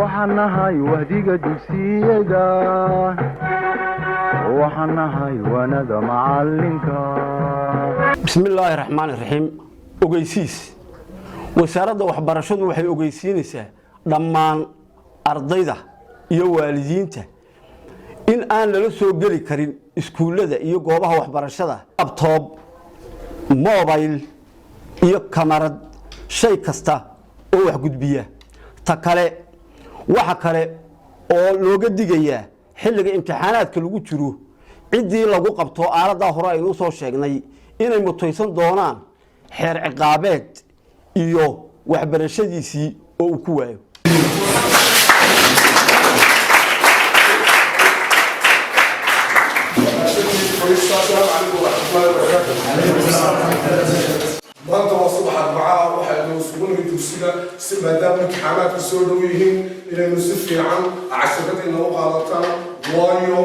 Waxaan nahay wahdiga dugsiyada, waxaan nahay waanada macalinka. Bismillaahi raxmaani raxiim. Ogeysiis: wasaaradda waxbarashadu waxay ogeysiinaysaa dhammaan ardayda iyo waalidiinta in aan lala soo geli karin iskuullada iyo goobaha waxbarashada laptop, mobile iyo kamarad, shay kasta oo wax gudbiya. Ta kale, waxa kale oo looga digayaa xilliga imtixaanaadka lagu jiro ciddii lagu qabto aaladdaa hore aynu usoo sheegnay inay mutaysan doonaan xeer ciqaabeed iyo waxbarashadiisii oo uu ku waayo. Asalaamu calaykum waraxmatullahi wabarakaatu. Maanta waa subax Arbacaa. Waxaynu isugu nimid dugsiga si maadaama imtixaanaadka soo dhow yihiin inaynu si fiican casharadiina u qaadataan, waayo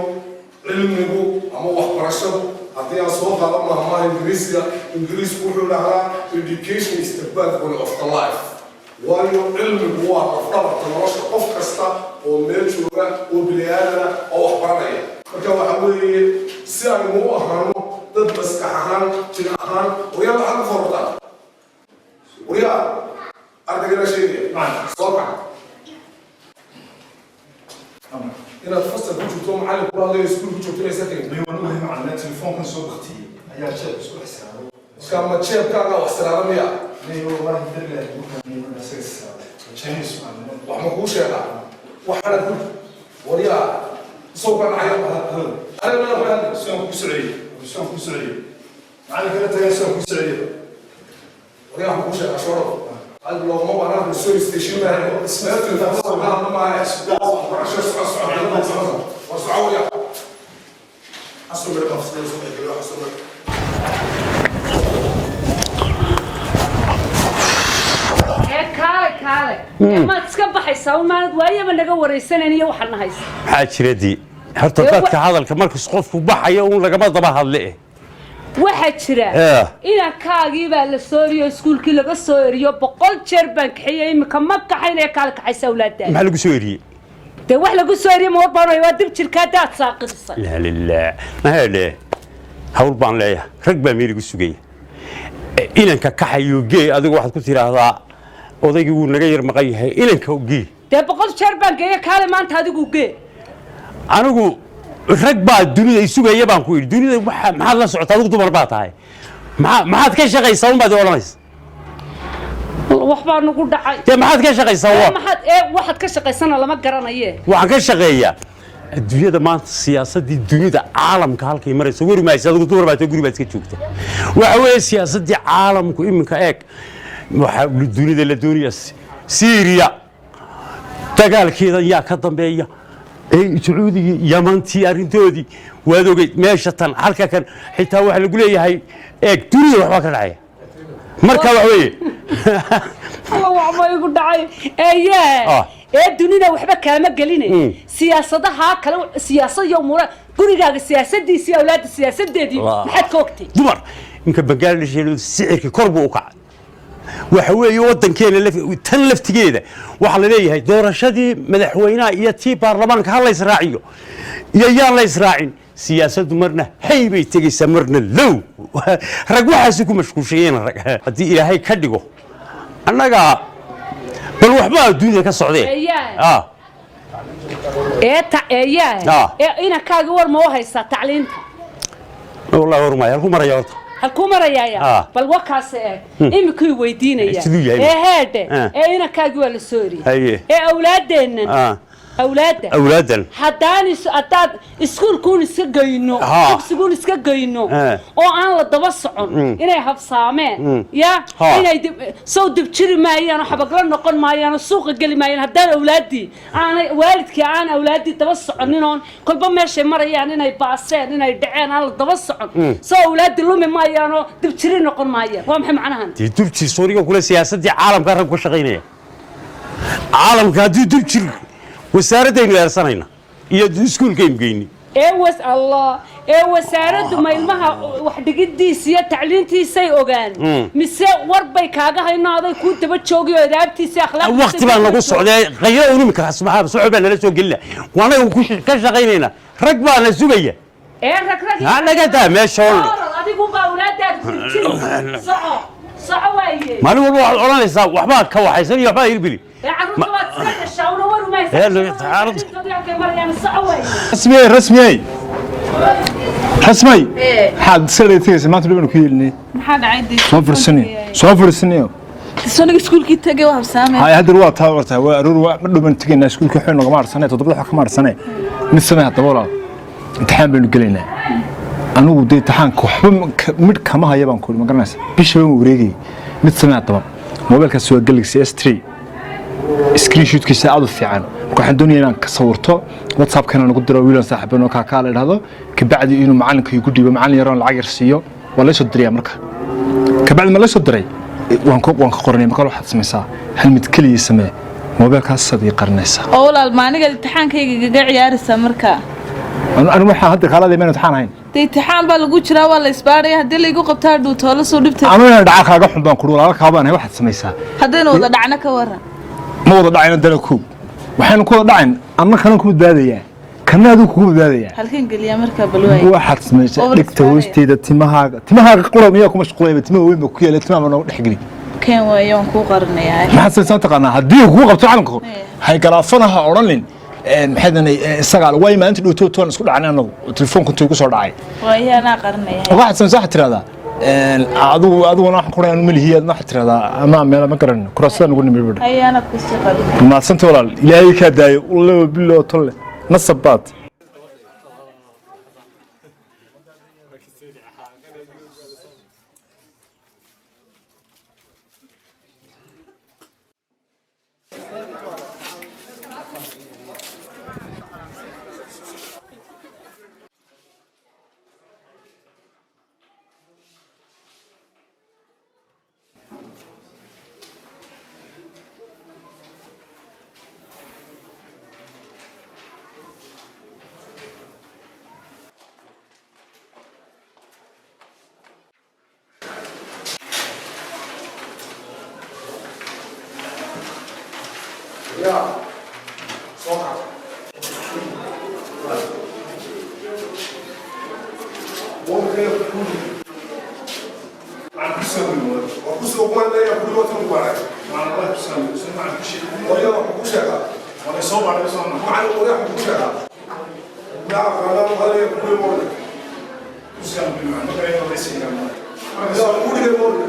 cilmigu ama waxbarashadu, haddii aan soo qaado mahmaha Ingiriisiga, Ingiriisku wuxuu dhahdaa, "Education is the backbone of the life." Waayo cilmigu waa lafdhabarta nolosha qof kasta oo meel jooga oo bini aadana oo wax baranaya. Marka waxa weeye si aynu u ahaano dad maskax ahaan, jir ahaan. Waryaa, maxaad ku forortaa? Waryaa, ardaygana sheegaya, soo kac. Inaad fasal ku jirto, macallin kula hadlayo, iskuul ku joogto inaysan tegin. Telefoonkan soo baktiyey ayaa jeeb isku xisaabay. Marka ma jeebkaaga wax siraada miya? Wallahi darbiga ugu fahmiyey isaga xisaabay Chinese macallin. Wax ma kuu sheegaa waxaana ku? Waryaa, isagoo ka dhacaya aniga mana kula hadlay. Siaan ku sociyey, siaan ku sociyey, macallinka la tagay, siaan ku sociyey. Waryaa, wax ma kuu sheegaa? Shooro adiga loogama baahna soo station maaha, meel telefoon ka hadla maaha. Waxbarasho, soco, soco, soco, war soco. Waryaa, xasan meel baa fasal soo bixi, xasan meel. Ee kaale, kaale, ee maad iska baxaysaa un? Maanad waayaba naga wareysanayn iyo waxaad nahaysa. Maxaa jira dii horta? Dadka hadalka markas qofku baxayo uun lagama daba hadle. Waxaa jira inankaagii baa la soo eriyo, iskuulkii laga soo eriyo. 100 jeer baan kaxeeyey, imika ma kaxaynaya. Kaale, kaxaysa awlaadaada. Maxaa lagu soo eriyey? Dee wax lagu soo eriye ma war baan, waa dib jirkaa daad saaqidisay. Laa lilah, mahadhe, hawl baan leeyahay, rag baa meel igu sugaya. Inanka kaxayo gee. Adigu waxaad ku tidhaahdaa odaygii wuu naga yar maqan yahay, inanka gee. Dee 100 jeer baan geeya, kaale maanta adigu gee. Anigu rag baa dunida isugaya baan ku yidhi. Dunida waxa maxaad la socotaa? Adigu dumar baa tahay, maxaad ka shaqaysaa un baad i odhanaysa. Wax baa nagu dhacay. Dee maxaad ka shaqaysaa? Ee waa maxaad ee waxaad ka shaqaysana lama garanaye. Waxaan ka shaqeeyaa adduunyada maanta, siyaasaddii dunida caalamka halkay marayso. Weri maysa, adigu dumar baa tahay, guri baad iska joogta. Waxa weeye siyaasaddii caalamku iminka eeg, waxaa dunida la doonaya Siiriya dagaalkeedan yaa ka dambeeya? Ee Sacuudigii, Yamantii arrintoodii waad ogeyd. Meesha tan halka kan xitaa waxaa lagu leeyahay, eeg, dunida waxbaa ka dhacaya. Marka waxa weeye Alla, waxba igu dhacay eeye. Ee dunida waxba kaama geline. Siyaasadaha kale, siyaasad iyo umuura gurigaaga siyaasadiisii, awlaadda siyaasadeedii maxaad ka ogtay? Dumar inka Bangladesh sicirkii kor buu u kacay. Waxa weeye waddankeena tan laftigeeda waxaa la leeyahay doorashadii madaxweynaha iyo tii baarlamaanka ha la israaciyo iyo yaan la israacin. Siyaasaddu marna hay bay tegaysaa, marna low. Rag waxaasi ku mashquulshayeen. Rag haddii Ilaahay ka dhigo annaga bal waxba adduunyada ka socdee. Eeyaa. Ee ta eeyaa. Ee inankaaga war ma u haysaa tacliinta? Wallahi war maya. Halku maraya horta? Halkuu marayaaya? Bal wakaas eeg, imikuu weydiinaya. Siduu yahay? Ee heedhe. Ee inankaagii waa la soo eriyey. Ee awlaadeennan, awlaadda, awlaaddan, haddaan haddaad iskuulkuun iska geyno, dugsiguun iska geyno oo aan la daba socon, inay habsaameen ya inay sow dibjiri maayaan oo xabagla noqon maayaan oo suuqa geli maayaan haddaan awlaaddii aanay waalidkii aan awlaaddii daba soconin, oon kolba meeshay marayaan, inay baaseen, inay dhaceen aan la daba socon, soo awlaaddii lumi maayaan oo dibjiri noqon maayaan? Waa maxay macnahan? Dee dubjir sooriga kule, siyaasaddii caalamka rag ka shaqaynaya caalamka haddii dubjir wasaaraddaynu eersanayna iyo iskuulkaynu geyni. Ee was Allah, ee wasaaraddu ma ilmaha wax dhigiddiisa iyo tacliintiisay ogaan, mise war bay kaaga hayno aday kuu daba joogi oo adaabtiisa, akhlaaqdiisa? Waqti baa nagu socday, qaylo un imika maxaa socod baa nala soo gelina, waanaga ku ka shaqaynaynaa, rag baa na sugaya. Ee rag rag. Ha naga daa meesha. Oral, adigu baa awlaadaada ku jiri. Soco, soco waaye. Maalin walba waxaad odhanaysaa waxbaa ka waxaysan iyo waxbaa hirbili. Ee carruurta waad iska dhashaa una war umaysa. Ee, Halkay marayaan, soco waaye. Rasmiyey, rasmiyey, rasmay, maxaad iska dhegeysanaysaa maanta? Dhibanu ku yeelinay. Maxaa dhacay dee? Soo fursanay, soo fursanay. Soniga iskuulkii tagay waa habsaamay. Hay, hadda waa taa wartaa, waa aroor, waa ma dhuban tegaynaa iskuulka, waxay nogama arsanay 7da, wax kama arsanay. Mid samee haddaba walaal, imtixaan baynu gelaynaa. Anigu dee imtixaanka waxba midh kama haya baan ku ma garanaysa, bisha baan wareegayay. Mid samee haddaba, moobilkaasi waa Galaxy S3, screenshotkiisa aad u fiican. Marka waxaan doonayaa inaan ka sawirto, WhatsAppkana nagu diro wiilan saaxiibano kaakaa la idhahdo, kabacdi inuu macalinka igu dhiibo, macalin yaroon lacag yar siiyo, waa laysoo dirayaa. Marka kabacdi ma laysoo diray, waan ka qoranay. Marka waxaad samaysaa hal mid keliya samee, moobilkaas aad ii qarinaysaa. Oo walaal, maaniga imtixaankayga gaga ciyaaraysaa marka? Anu waxaan hadda kaalada imaan imtixaan ahayn. Dee imtixaan baa lagu jiraa, waa la isbaaraya, haddii laygu qabtaa dhuutoola soo dhibtay. Anu inaan dhaca kaaga xun baan kuri, walaalkaa baan ahay. Waxaad samaysaa Haddaynu wada dhacno ka waran? Ma wada dhacayno dana koog, waxaynu ku wada dhacayn anna kanan ku badbaadayaa, kana adigu kugu badbaadayaa. Halkan geliyaa markaa balwaay. Waxaad samaysaa Oo la dhigta isbaaraya. Hoosteeda timahaaga, timahaaga qura miyaa ku mashquulayba? Timaha weyn baa ku yaala, timaha baa noogu dhex geli. Keen waayo, waan kuu qarinayaa. Maxaad samaysaa taqaanaa? Haddii uu kugu qabto calanka, hay galaafana ha odhanin maxay isagaa waay maalinta dhowto toon isku dhacnay anagu oo telefoonka intuu igu soo dhacay. Waayo, anaa qarinaya. Waxaad samaysaa, waxaad tirahdaa adigu adiguna waxaan ku dhahay malihi, adna waxaad tirahdaa ama meel ma garan kuraasada nagu nimid bidh. Haye, anaa kusii qarinaya. Maadsanta walaal, ilaahay kaa daayo, laba biloo tolle nasab baad. Ya soo kac. Waa ku soo kumanaya guriga tan ku baray. Hooyada waxuu ku sheegaa, macallin hooya waxuu ku sheegaa, yaa aqaanaa hadalaya guriga moorda. Yaa guriga moorda.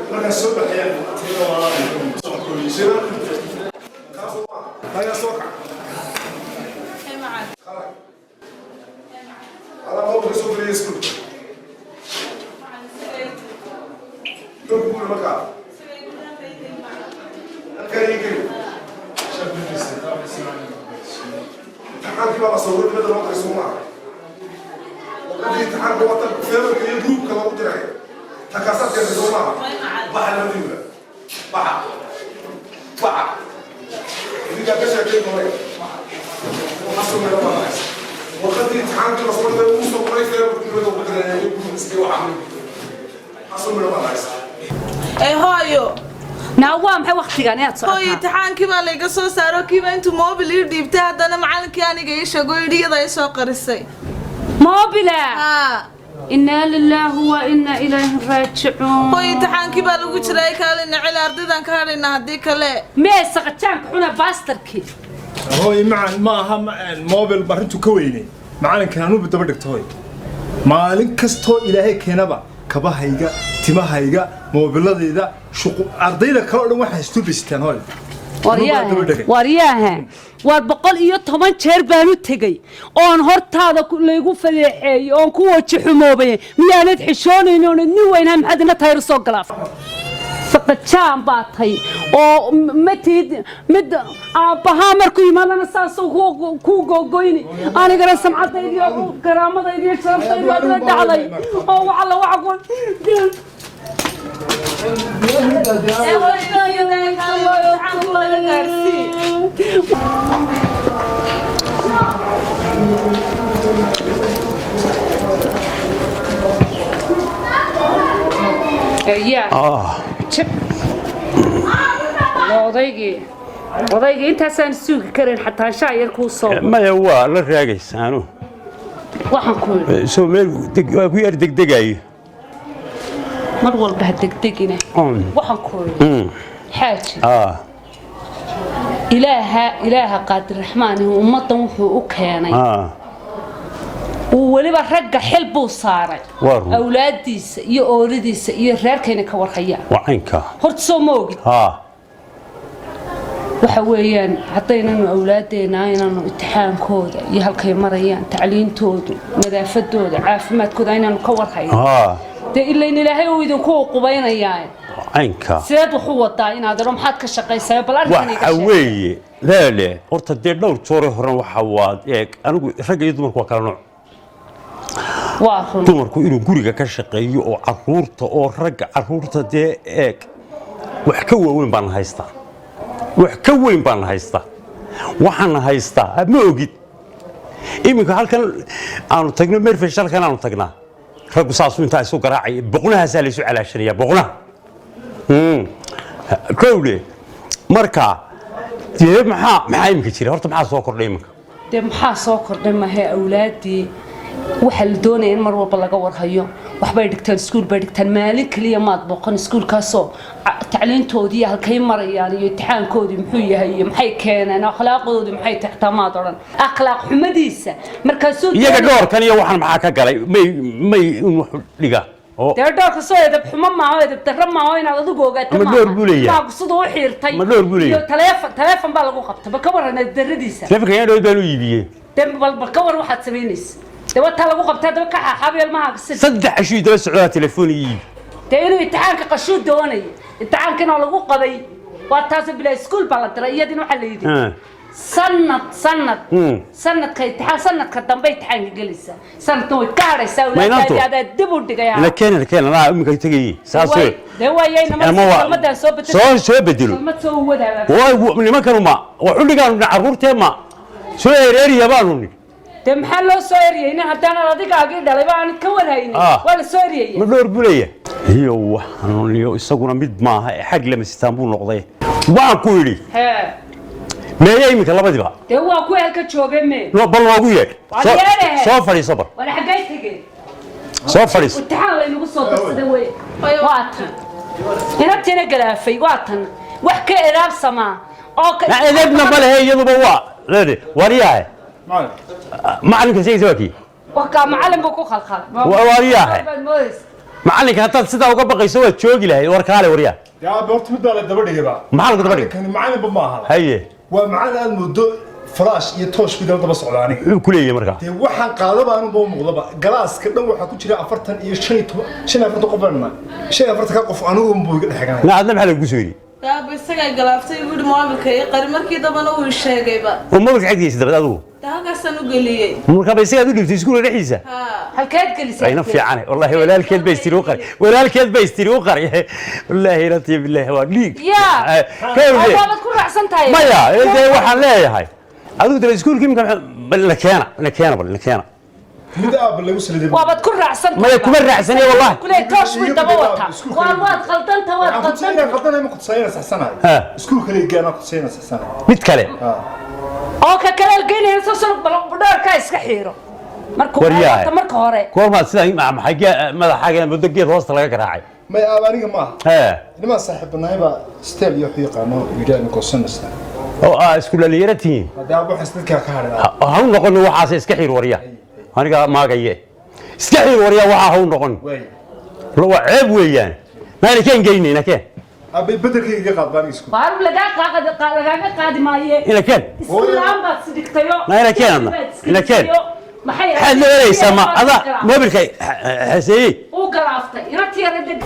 Haya, soo kac. Adaa mobilka soo geliyay iskuulka. Dog guri markaa. Halkaa ii geli. Imtixaankii baa la sawiray dibadda loo diray, soo maaha? Warqadii imtixaanka waa tan feebarka iyo gruupka loogu diray. Takaasaad keentay, soo maaha? Baxa labadiiba. Baxa. Baxa. Idinkaa ka sheekay doonay. Waxaa sameeya baa haysa. Warqadii imtixaankii la soo dhigay uu soo qoray feebarka dibadda ugu diray iyo gruupkiiska waxa. Waxaa sameeya baa haysa. Ee hooyo. Naa, waa maxay waktigan inaad Hooyo, socotaa? Imtixaankii baa layga soo saaro, kiiba intuu moobil ii dhiibtay, haddana macalinkii aniga ii sheego yidhi iyada ay soo qarisay. Moobila? Haa. Inaa lilaahi wa inaa ilayhi raajicuun. Hooyo, imtixaankii baa lagu jiray, kaalina celi, ardaydan ka hadhayna haddii kale. Mee saqajaanka xuna baastarkii? Hooy macan, ma aha mobil, arrintu ka weynay. Macalinkan anuba daba dhigto hooy, maalin kastoo ilaahay keenaba kabahayga, timahayga, moobiladayda, shuqu ardayda kale oo dhan waxay istuubistaan hooy. Waryaahe, waryaahe, waar 110 jeer baan u tegey oon hortaada laygu fadeexeeyey oon ku waji xumoobay. Miyaanad xishoonayn oonad nin weynaa? Maxaad ina tayr soo galaaf? Saqajaan baa tay oo matid mid aabbahaa markuu yimaadana saasuu kuu googoyni, anigana samcadaydi iyo karaamadaydi iyo sharaftaydi adla dhacday oo waxa la waxa ku Ee hooyo, imtixaanka laga gaarsii. Yaa jab. Waa odaygii, odaygii intaasaan sugi karin xataa shaa yar kuu soo. Maya, waa la raagaysaanu. Waxaan ku yidhi, soo meel waa ku yar degdegayo. Mar walba ha degdegina. Waxaan ku yidhi, xaaji, ilaaha, ilaaha qaadirraxmaani ummaddan wuxuu u keenay, uu weliba ragga xil buu saaray. Waa run. Awlaadiisa iyo ooridiisa iyo reerkayna ka warhayaan. Waa caynka. Horta soo ma ogid? Haa. Waxa weeyaan, haddaynanu awlaadeenna aynanu imtixaankooda iyo halkay marayaan, tacliintoodu, nadaafadooda, caafimaadkooda aynanu ka warhayn, dee ilayn Ilaahay uu idinku uqubaynayaa. Caynka. Sideed wax u wadaa inaad ero? Maxaad ka shaqaysaa? Bal arrinkan iga Waxa sheeg. weeye, leele, horta dee dhowr joore horan waxa waa eeg, anigu ragga iyo dumarku waa kala nooc. Waa run. Dumarku inuu guriga ka shaqeeyo oo caruurta oo ragga caruurta dee eeg, wax ka waaweyn baan haystaa, wax ka weyn baan haystaa, waxaan haystaa ma ogid. Iminka halkan aanu tagno, Merfesh halkan aanu tagnaa, raggu saasuu intaa isu garaacaya, boqnahaasaa laysu calaashanaya, boqnaha kowle. Marka dee maxaa iminka jira horta? Maxaa soo kordhay iminka? Dee maxaa soo kordhay mahe, awlaaddii waxaa la doonaya in mar walba laga warhayo. Waxbay dhigtaan, iskuul bay dhigtaan. Maalin keliya maad boqon iskuulkaasoo tacliintoodii iyo halkay marayaan iyo imtixaankoodii muxuu yahay iyo maxay keeneen, akhlaaqdoodii maxay taxtaa maad odhan, akhlaaq xumadiisa markaasuu Iyaga dhoorkan iyo waxaan maxaa ka galay? May in wax dhiga oo Dee dhoorka soo edeb xumo maaho, edeb darro maaho inaad adigu ogaato. Ma dhoor buu leeyahay? Maagu siduu u xiirtay. Ma dhoor buu leeyahay? Iyo taleefon baa lagu qabta. Ba ka waran edeb darradiisa? Telefonka yaa dhow baan u iibiyey. Dee bal ka war waxaad samaynaysa. Dee wataa lagu qabtaa, daba ka xaaxaabiyo ilmahaaga sida. 3 cashuu daba socdaa, telefoon ii iibi. Dee inuu imtixaanka qashuu doonaya, imtixaankina lagu qabay, waa taasoo bilaa iskuul baa la diray. Iyadina waxaa la yidhi sanad sanadka imtixaan, sanadka dambe imtixaanka gelaysaa, sanadkan way ka hadhaysaa. Ma inantu? Awlaadaadii adaa dib u dhigay. Ina keen, ina keen, anaa iminka tegayey saas wey. Dee waayay. Ama Kelmadaan soo bedel. Soo bedelo. Kelmad soo wadaaba. Waay, nimankanu ma wax u dhigaanu nidhi, carruurtee ma soo ereeriya baanu nidhi. Dee maxaa loo soo eryaynin haddaanan adigaagii dhalayba aanad ka warhaynin? Waa la soo eryaya. Ma dhowr buu leeyahay iyo waxaanuniyo isaguna mid maaha ee xag lama sitaan buu noqday. Waxaan ku yidhi, Hee. Meeya iminka labadiba? Dee waa kuwa halka jooga mee. No, bal noogu yeedh. Waa yeedhahe. Soo fadhiiso bal. Wala xaggay tegeen? Soo fadhiiso. Imtixaan laynagu soo darsaday wey. Waa tan inabtiina galaafay, waa tan wax ka edaabsamaa oo Na edebna ma lehe iyaduba, waa leede waryahe macalinka sheegaysa waa kii. Wakaa macallin buu ku khalkhalay. Waryahe. Baad moodaysa. Macalinka haddaad sidaa uga baqayso waad joogi lahayd. War kaale, waryaha. Yaa horta mid baa la daba dhigayba. Maxaa lagu daba dhigay? Kani macalinba ma aha. Haye. Waa macalin aad muddo falaash iyo toosh bidal daba socda aniga. Muxuu ku leeyahay markaa? Dee waxaan qaadaba anuba u muuqdaba, galaaska dhan waxaa ku jira 45, 45 qof baan nahay. 45 ka qof anigu unbuu iga dhex xiganaya. Na adna maxaa lagu soo yidhi? Daaba isagaa galaaftay, buu yidhi moobilka ii qari. Markii dambana uu ii sheegayba. Oo mobilka xaggiisa dabad adigu? Dee halkaasaan u geliyey. Markaa ba isagaad u dhiibtay iskuulka dhexdiisa? Haa. Halkeed gelisay? Ayna fiicane wallahi, walaalkeed bay istiri u qari, walaalkeed bay istiri u qari. Wallaahi latiif billahi waa dhiig. Yaa. Kawde. Waabad ku raacsan tahay. Maya, dee waxaan leeyahay adigu daba iskuulka imika bal la keena, la keena, bal la keena. Mid aaba lagu saliday. Waabad ku raacsan tahay. Maya, kuma raacsaniya wallahi. Kuley toosh way daba wataa. Waad qaldanta, waad Waxaan kutusayna qaldanta. Qaldanay ma kutusayna saxsanahay. Iskuulka la geeyana kutusayna saxsanahay. Mid kale. Oo ka kale geynaya soo soo dhowrkaa iska xiiro markuu Waryaahe. horta marka hore. Goormaad sidaa maxay madaxaaga muddo geed hoosta laga garaacay? May aaba, aniga ma aha. Nimaan saaxiibanahay baa steel iyo wuxuu yaqaano yidhi aanu goosanaysaa. Oo aa isku dhalinyaro tihiin? Haddii aaba waxaas dadkaa ka hadhay. Ha u noqon waxaas, iska xiir warya, aniga maagaye, iska xiir warya, waxaa ha u noqon. Waay. La waa ceeb weeyaan, maana keen geynayna keen. Aabay, bedelkayga iga qaad baan isku. Waarub lagaa qaadi, lagaaga qaadi maaye. Ina keen. Iskuul la'aan baad sidhigtayo. Ma ina keen adna? Ina keen. Maxay Maxaad la ereysaa? Ma ada mobilka xaseeyey? Uu galaaftay inantii yara deg.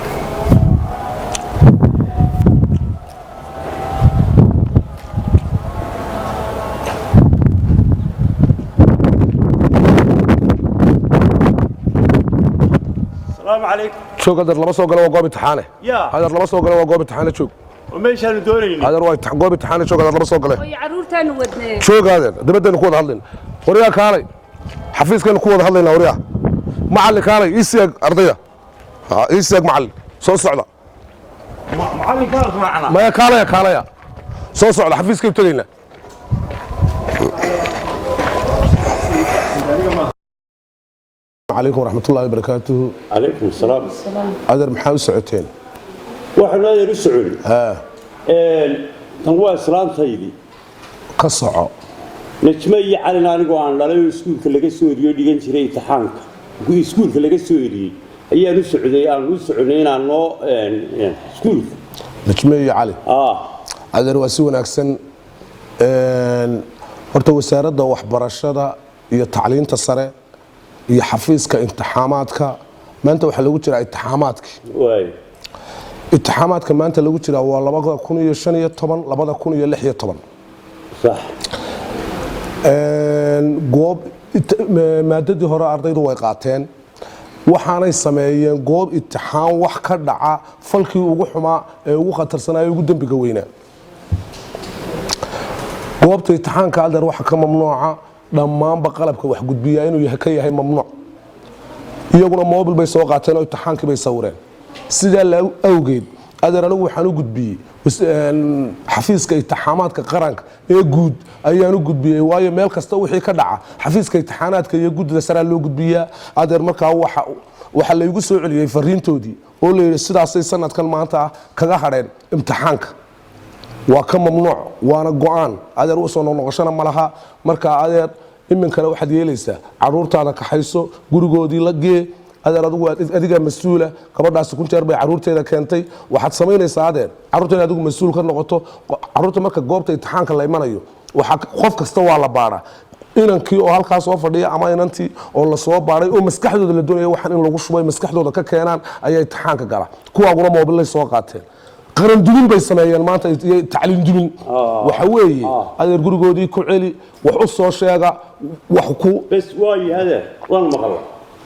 Asalaamu calaykum. Joog adeer, lama soo galo, waa goob imtixaane. Yaa. Adeer, lama soo galo, waa goob imtixaane, joog. Meeshaanu doonayni. Adeer, waa goob imtixaane, joog adeer, lama soo gale. Oy, caruurtaanu wadnee. Joog adeer, dibadaynu ku wada hadlayna. Waryaa kaalay, xafiiskaynu ku wada hadlaynaa. Waryaa macallin kaalay, ii siyaag ardayda. Ha, ii siyaag macallin. Soo socda. Maya, kaalaya, kaalaya, soo socda, xafiiskaynu tegaynaa. Calaykum waraxmatullahi wabarakaatuhu. Calaykum asalaam. Adeer, maxaa u socoteen? Waxaanu adeer u socon, tan waa islaantaydii. Ka soco. Najme iyo Calin anigoo aan dhalay oo iskuulka laga soo eriyo, dhigan jiray imtixaanka iskuulka laga soo eriyey ayaan u socday, aan u soconay inaan noo iskuulka. Najme iyo Cali? Adeer, waa si wanaagsan. Horta wasaaradda waxbarashada iyo tacliinta sare iyo xafiiska imtixaamaadka, maanta waxaa lagu jiraa imtixaamaadkii. Imtixaamaadka maanta lagu jiraa waa 2015, 2016. Goob maadadii hore ardaydu way qaateen, waxaanay sameeyeen goob imtixaan wax ka dhaca falkii ugu xumaa ee ugu khatarsanaa ee ugu dembiga weynaa. Goobta imtixaanka, adeer, waxa ka mamnuuca dhammaanba qalabka wax gudbiyaa inuu yahay ka yahay mamnuuc. Iyaguna moobil bay soo qaateen oo imtixaankii bay sawireen. Sidaa la awgeed, adeer, anigu waxaan u gudbiyey xafiiska imtixaamaadka qaranka ee guud ayaan u gudbiyey, waayo meel kasta wixii ka dhaca xafiiska imtixaanaadka iyo guddida saraa loo gudbiyaa. Adeer, markaa waxa laygu soo celiyey fariintoodii oo la yidhi sidaasay sanadkan maanta ah kaga hadheen imtixaanka, waa ka mamnuuc, waana go-aan, adeer, usoo noqnoqoshana ma laha. Marka adeer, iminkana waxaad yeelaysaa caruurtaada kaxayso, gurigoodii la gee. Adeer, adigu adigaa mas-uula. Gabadhaasi kun jeer bay caruurteeda keentay. Waxaad samaynaysaa, adeer, caruurta in adigu mas-uul ka noqoto. Caruurta marka goobta imtixaanka la imanayo, waxaa qof kasta waa la baadhaa, inankii oo halkaa soo fadhiya ama inantii oo lasoo baaray oo maskaxdooda la doonaya waxaan in lagu shubay maskaxdooda ka keenaan ayaa imtixaanka gala. Kuwaaguna moobilay soo qaateen, qaran dumin bay sameeyeen maanta iyo tacliin dumin. Waxa weeye, adeer, gurigoodii ku celi, wax u soo sheega, wax ku Bes, waayi adeer, waan maqla.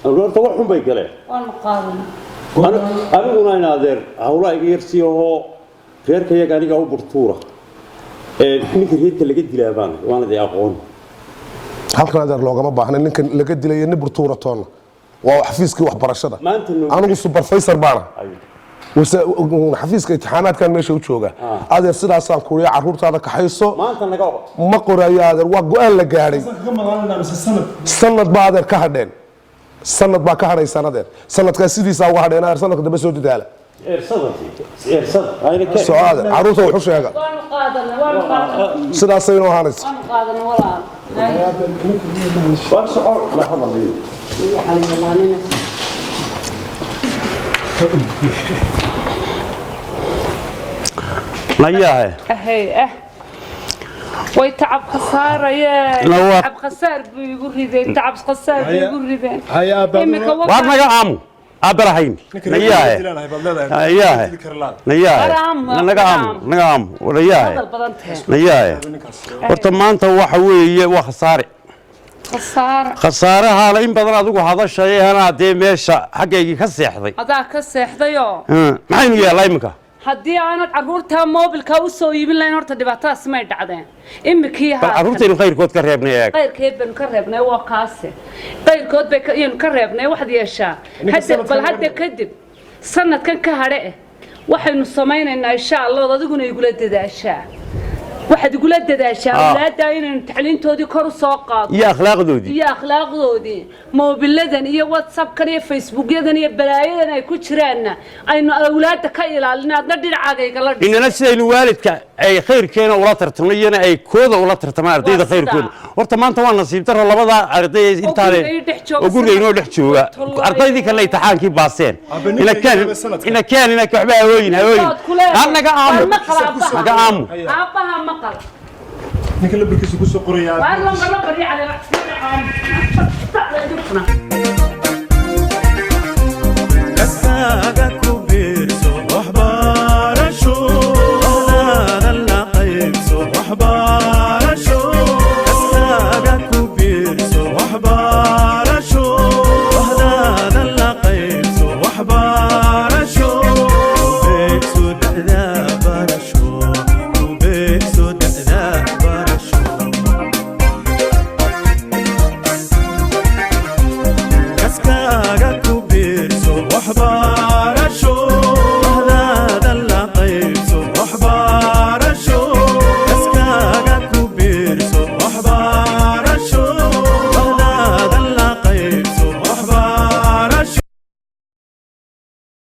Horta wax xun bay galeen. Waanu qaadanay. Aniguna in adeer hawlaha iga yarsii ahoo reerkayaga aniga u burtuura. Ninka reerka laga dilaa baan waana dee aqoon. Halkan, adeer, loogama baahna ninkan laga dilaya nin burtuura toonna, waa xafiiskii waxbarashada. Maanta Anigu supervisor baana xafiiska imtixaanaadkan meesha u jooga. Adeer, sidaasaan kuriya, caruurtaada kaxayso. Maanta naga Ma qorayo, adeer, waa go-aan la gaadhay. Sanad baa, adeer, ka hadheen, sanad baa ka hadhaysaan, adeer. Sanadkaas sidiisaa uga hadheen, adeer. Sanadka dambe soo dadaala. Eersada, eersada ayna keen. Soo, adeer, caruurta wax u sheega. Waanu qaadanay, waanu qaadanay. Sidaasay inoo ahaanaysa. Waanu qaadanay, walaal. War soco la hadalayo. Waxaa la yaqaanina. Nayahe. Ahey, way tacab khasaarayeen. Tacab khasaar buu igu rideen, tacab khasaar buu igu rideen imika. Waar naga aamu, aabarahayn. Nayahe, nayahe, nayahe, naga aamu, naga aamu, nayahe. Hadal badan tahay. Nayahe, horta maanta waxa weeye waa khasaare. Khasaar. Khasaarahaana in badan adigu hadashay, anaa dee meesha xaggaygii ka seexday. Adaa ka seexdayoo. Maxaynu yeellaa iminka? Haddii aanad caruurtaa moobilkaa u soo iibin lahayn, horta dhibaatadaas may dhacdeen imikii. Bal carruurtaynu khayrkood ka reebnay eeg. Qayrkeed baynu ka reebnay, waa kaase, qayrkood bay yaynu ka reebnay. Waxaad yeeshaa hadda, bal hadda kadib sanadkan ka hadhe eh waxaynu samaynaynaa, insha Allah, ood adiguna igula dadaashaa, waxaad igula dadaashaa awlaaddaa inaynu tacliintoodii kor u soo qaadno. Iyo akhlaaqdoodii. Iyo akhlaaqdoodii. Moobiladan iyo WhatsAppkan iyo Facebookyadan iyo balaayadan ay ku jiraanna aynu awlaadda ka ilaalino, adna dhinacaaga igala dhis. Inana sidaynu waalidka ay khayrkeena ula tartamno, iyana ay kooda ula tartamaan ardayda. Waa khayrkooda. sidaa. Horta maanta waa nasiib daro labada arday intaa guriga ii dhex jooga. Oo guriga inoo dhex jooga. Tolloy. Ardaydii kale imtixaankii baaseen. Ninka Ina keen yaba sanadkan. Ina keen, ina waxba hawooyin, hawooyin. Ood ku leedahay. Aan naga aamu. Waar maqal aabbaha. Naga aamu. Aabbaha maqal. Ninka lambarkiisa ku soo qorayaa. Waar lambar, lambar iyo caleema. Kasaaga.